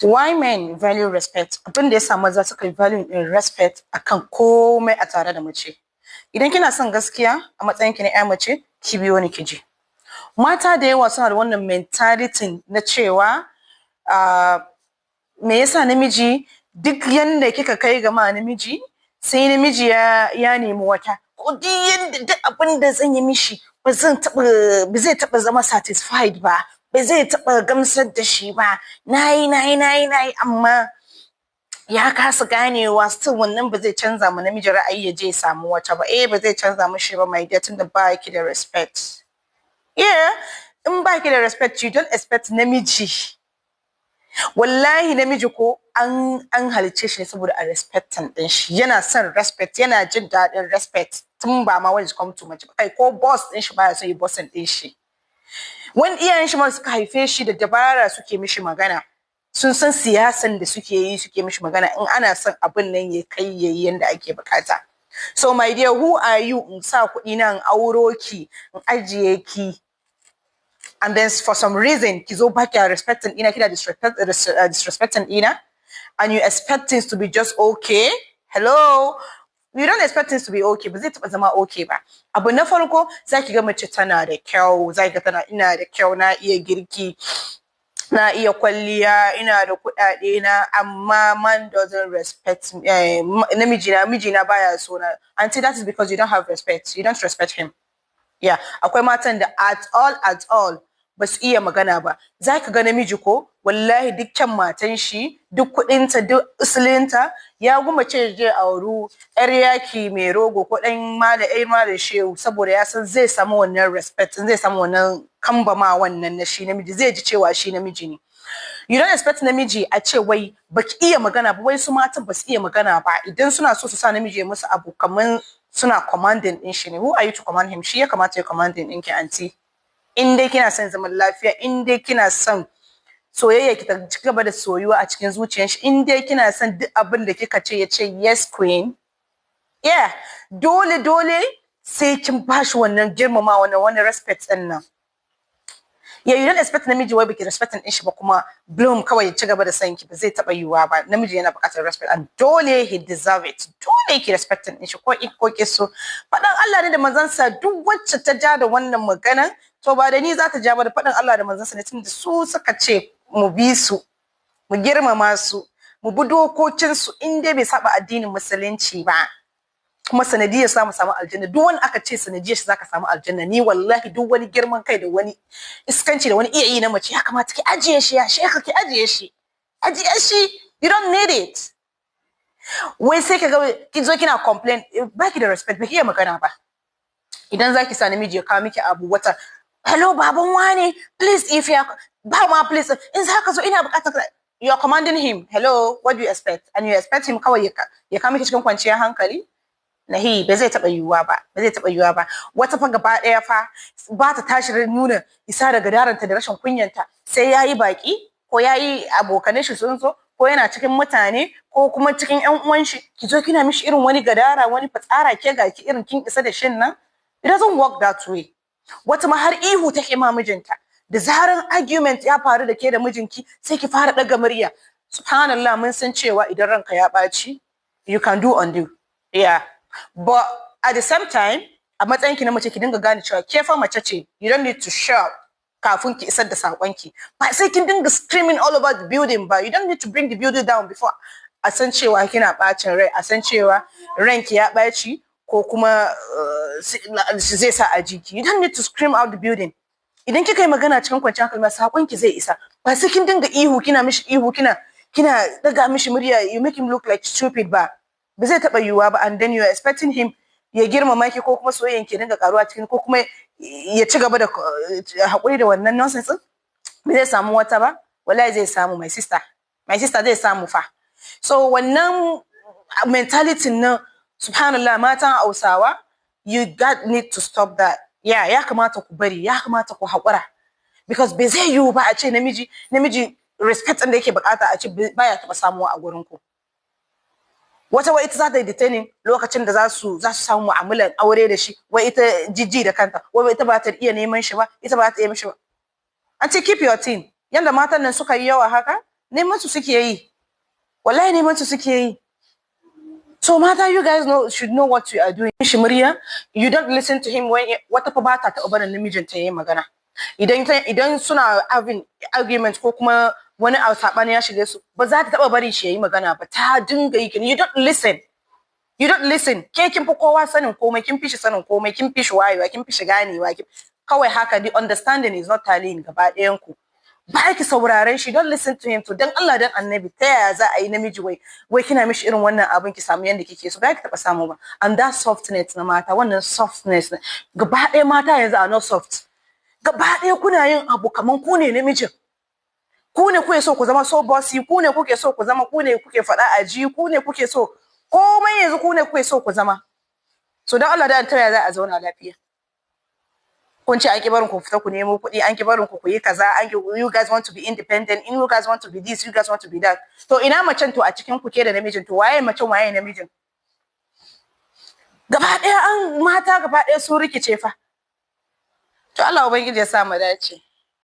Why men value respect? Abin da ya sa maza suka yi value in respect akan komai a tare da mace. Idan kina son gaskiya a matsayinki na 'ya mace, ki biyo ni ki ji. Mata da yawa suna da wannan mentality na cewa me yasa namiji, duk yanda kika kai ga ma namiji, sai namiji ya nemi wata, ko duk yanda, duk abin da zan yi mishi, ba zai taɓa zama satisfied ba, ba zai taɓa gamsar da shi ba. Nayi, nayi, nayi, nayi, amma ya kasa ganewa. Still wannan ba zai canza ma namiji ra'ayi ya je ya samu wata ba. Eh, ba zai canza mishi ba, my dear, tunda ba ki da respect. Yeah, in ba ki da respect, you don't expect namiji. Wallahi namiji ko an halicce shi ne saboda a respecting din shi. Yana son respect, yana jin daɗin respect, tun ba ma when it come to mace ba. Kai, ko boss din shi baya son yi bossing din shi. Wani iyayen shi ma suka haife shi, da dabara suke mishi magana. Sun san siyasan da suke yi suke mishi magana in ana son abin nan ya kai yayi yanda ake bukata. So my dear, who are you in sa kuɗi na in auro ki, in ajiye ki, and then for some reason ki zo ba ki respecting ina, kina disrespecting ina, and you expect things to be just okay? Hello, you don't expect things to be okay. Ba zai taɓa zama okay ba. Abu na farko, zaki ga mace tana da kyau, zaki ga tana, ina da kyau, na iya girki, na iya kwalliya, ina da kuɗaɗe na, amma man doesn't respect me. Namiji na, mijina baya so na. Aunty, that is because you don't have respect. You don't respect him. Yeah, akwai matan da at all, at all ba su iya magana ba. Za ka ga namiji ko wallahi duk kyan matan shi, duk kuɗinta, duk usulinta, ya gwammace je auru yar yaki mai rogo ko ɗan malam, ɗan malam shehu, saboda ya san zai samu wannan respect, zai samu wannan kambama. Wannan na shi namiji zai ji cewa shi namiji ne. You don't expect namiji a ce wai baki iya magana ba. Wai su matan ba su iya magana ba. Idan suna so su sa namiji ya musu abu, kaman suna commanding din shi ne. Who are you to command him? Shi ya kamata ya commanding ɗinki, aunty. In dai kina son zaman lafiya, in dai kina son soyayya ki ta ci gaba da soyuwa a cikin zuciyar shi, in dai kina son duk abin da kika ce ya ce "Yes, queen", yeah, dole dole sai kin bashi wannan girmama, wannan respect din nan. Yeah, you don't expect namiji wai baki respecting din shi ba, kuma bloom kawai ya ci gaba da son ki. Ba zai taba yiwuwa ba. Namiji yana buƙatar respect, and dole he deserve it. Dole ki respecting din shi, ko ki ko ki so. Faɗan Allah ne da manzansa. Duk wacce ta ja da wannan maganan, to ba da ni za ta ja ba, da faɗin Allah da manzansa ne, tunda su suka ce mu bi su, mu girmama su, mu bi dokokin su, in dai bai saba addinin Musulunci ba, kuma sanadiyar samu samu aljanna. Duk wani aka ce sanadiyar shi zaka samu aljanna, ni wallahi duk wani girman kai da wani iskanci da wani iya yi na mace, ya kamata ki ajiye shi. Ya sheka, ki ajiye shi, ajiye shi. You don't need it. Wai sai ka ga ki zo kina complain baki da respect, baki iya magana ba. Idan zaki sa namiji ya kawo miki abu, wata, "Hello, baban wane, please, if you ba ma, please, in za ka zo ina bukatar." You are commanding him. Hello, what do you expect? And you expect him kawai ya kawo miki cikin kwanciyar hankali? Nahi, ba zai taɓa yiwuwa ba, ba zai taɓa yiwuwa ba. Wata fa gaba ɗaya fa ba ta tashi nuna isa daga daranta da rashin kunyanta sai yayi baki, ko yayi abokanan shi sun zo, ko yana cikin mutane, ko kuma cikin ƴan uwan shi, ki zo kina mishi irin wani gadara, wani fitsara, ke ga ki irin kin isa da shin nan. It doesn't work that way. Wata ma har ihu take ma mijinta. Da zaran argument ya faru da ke da mijinki, sai ki fara ɗaga murya. Subhanallah, mun san cewa idan ranka ya ɓaci, you can do undo, yeah, but at the same time, a matsayin ki na mace, ki dinga gane cewa ke fa mace ce. You don't need to shout kafin ki isar da sakonki. Ba sai kin dinga screaming all over the building ba. You don't need to bring the building down before a san cewa kina bacin rai, a san cewa ranki ya ɓaci, ko kuma zai sa a jiki. You don't need to scream out the building. Idan kika yi magana cikin kwanciyar hankali, sakonki zai isa. Ba sai kin dinga ihu, kina mishi ihu, kina daga mishi murya, you make him look like stupid ba. Ba zai taɓa yiwuwa ba. And then you are expecting him ya girmama ki, ko kuma soyayyan ki dinga karuwa cikin, ko kuma ya ci gaba da haƙuri da wannan nonsense din? Ba zai samu wata ba? Wallahi zai samu, my sister. My sister, zai samu fa. So wannan mentality nan, subhanallah, matan Hausawa, you got need to stop that. Yeah, ya kamata ku bari, ya kamata ku haƙura, because bai zai yiwu ba a ce namiji respect ɗin da yake bukata, a ce baya taɓa samuwa a gurin ku. Wata wai ita za ta yi detaining lokacin da za su samu mu'amalar aure da shi, wai ita jijji da kanta, wai ita ba ta iya neman shi ba, ita ba ta iya mishi ba. An ce keep your team. Yanda matan nan suka yi yawa haka. Neman su suke yi. Wallahi neman su suke yi. So mata, you guys should know what you are doing. Shi murya, you don't listen to him when wata fa ba ta taɓa barin namijin ta yi magana. Idan suna having argument ko kuma wani abu saɓani ya shige su, ba za ta taɓa bari shi yayi magana ba, ta dinga yi. You don't listen. You don't listen. Ke kin fi kowa sanin komai, kin fi shi sanin komai, kin fi shi wayewa, kin fi shi ganewa. Kawai haka, the understanding is not tallying gaba ɗayan ku. Ba ki sauraren shi, don't listen to him. To dan Allah dan Annabi, ta yaya za a yi namiji wai kina mishi irin wannan abin ki samu yanda kike so? Ba ki taɓa samu ba. And that softness na mata, wannan softness gaba ɗaya, mata yanzu are not soft. Gaba ɗaya kuna yin abu kaman ku ne namijin. Ku ne kuke so ku zama so bossy, ku ne kuke so ku zama, ku ne kuke faɗa a ji, ku ne kuke so komai yanzu, ku ne kuke so ku zama. So dan Allah dan ta yaya za a zauna lafiya? Kun ce an ki barin ku fita ku nemo kuɗi, an ki barin ku ku yi kaza, an ki, you guys want to be independent, you guys want to be this, you guys want to be that. To ina macen to a cikin ku, ke da namijin? To waye macen, waye namijin? Gaba ɗaya an mata gaba ɗaya sun rikice fa. To Allah Ubangiji ya sa mu dace.